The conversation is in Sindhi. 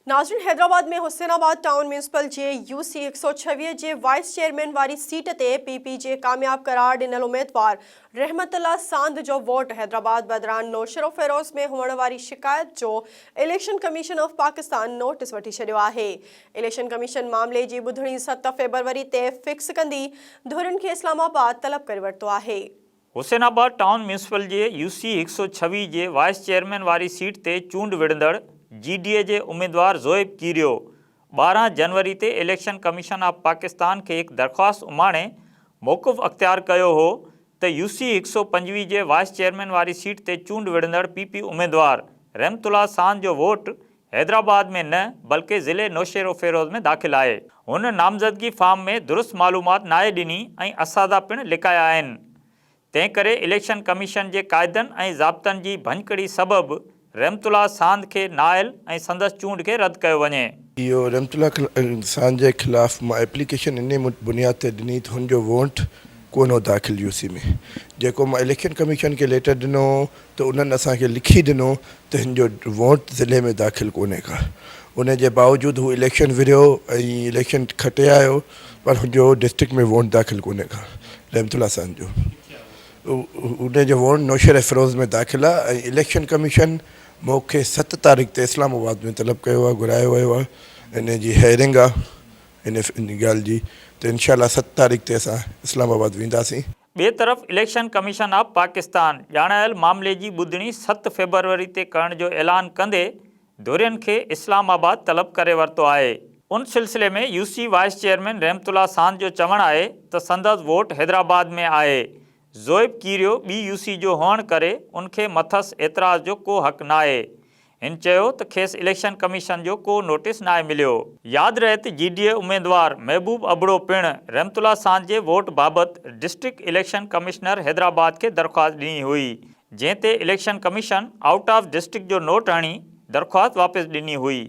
ناظرين حيدرآباد ۾ حسين آباد ٽائون ميونسپل جي يو سي 126 جي وائيس چيئرمين واري سيٽ تي پي پي جي ڪامياب قرار ڏنل اميدوار رحمت الله ساند جو ووٽ حيدرآباد بدران نوشهروفيروز ۾ هئڻ واري شڪايت جو election commission of Pakistan notice وٺي ڇڏيو آهي. اليڪشن ڪميشن معاملي جي ٻڌڻي ست فيبروري تي فڪس ڪندي ڌرين کي اسلام آباد طلب ڪري ورتو آهي. حسين آباد ٽائون ميونسپل جي يو سي 126 جي وائيس چيئرمين واري سيٽ تي چونڊ وڙهندڙ جي ڊي اي جي اميدوار زوئيب ڪيريو 12 جنوري تي اليڪشن ڪميشن آف پاڪستان کي هڪ درخواست اماڻي موقف اختيار ڪيو هو ته يو سي 125 جي وائيس چيئرمين واري سيٽ تي چونڊ وڙهندڙ پي پي اميدوار رحمت الله ساند جو ووٽ حيدرآباد ۾ نه بلڪه ضلعي نوشهروفيروز ۾ داخل آهي. هن نامزدگي فارم ۾ درست معلومات ناهي ڏني ۽ اثاثا پڻ لڪايا آهن. تنهن ڪري اليڪشن ڪميشن جي قاعدن ۽ ضابطن جي ڀڃڪڙي سبب رحمت الله ساند کي نااهل ۽ سندس چونڊ کي رد ڪيو وڃي. اهو رحمت الله ساند جي خلاف مان ايپليڪيشن انهي بنياد تي ڏني ته هن جو وونٽ ڪونه هو داخل يو سي ۾ جيڪو مان اليڪشن ڪميشن کي ليٽر ڏنو هو ته انهن اسان کي لکي ڏنو ته هن جو ووٽ ضلعي ۾ داخل ڪونهي ڪا ان جي باوجود هو اليڪشن وڙهيو ۽ اليڪشن کٽي آيو پر هن جو ڊسٽرڪٽ ۾ ووٽ داخل ڪونهي ڪا رحمت الله سان جو ان جو ووٽ نوشهره فيروز ۾ داخل آهي ۽ اليڪشن ڪميشن مون کي ست تاريخ تي اسلام آباد ۾ طلب ڪيو آهي گهرايو ويو آهي ان جي هيئرنگ آهي ان ڳالهه جي ته انشاء الله ست تاريخ تي اسان اسلام آباد وينداسين. ٻئي طرف اليڪشن ڪميشن آف پاڪستان ڄاڻايل معاملي جي ٻڌڻي ست فيبروري تي ڪرڻ جو اعلان ڪندي ڌرين کي اسلام آباد طلب ڪري ورتو آهي. ان سلسلي ۾ U C vice chairman Rahmatullah Sand جو چوڻ آهي ته سندس ووٽ حيدرآباد ۾ آهي، زوئيب ڪيريو ٻي يو سي جو هئڻ ڪري ان کي مٿس اعتراض جو ڪو حق ناهي. هن چيو ته کيس اليڪشن ڪميشن جو ڪو نوٽيس ناهي مليو. ياد رهي ته جي ڊي اي اميدوار محبوب ابڙو پڻ رحمت الله ساند جي ووٽ بابت ڊسٽرڪٽ اليڪشن ڪمشنر حيدرآباد کي درخواست ڏني هئي، جنهن تي election commission out of district جو نوٽ هڻي درخواست واپس ڏني هئي.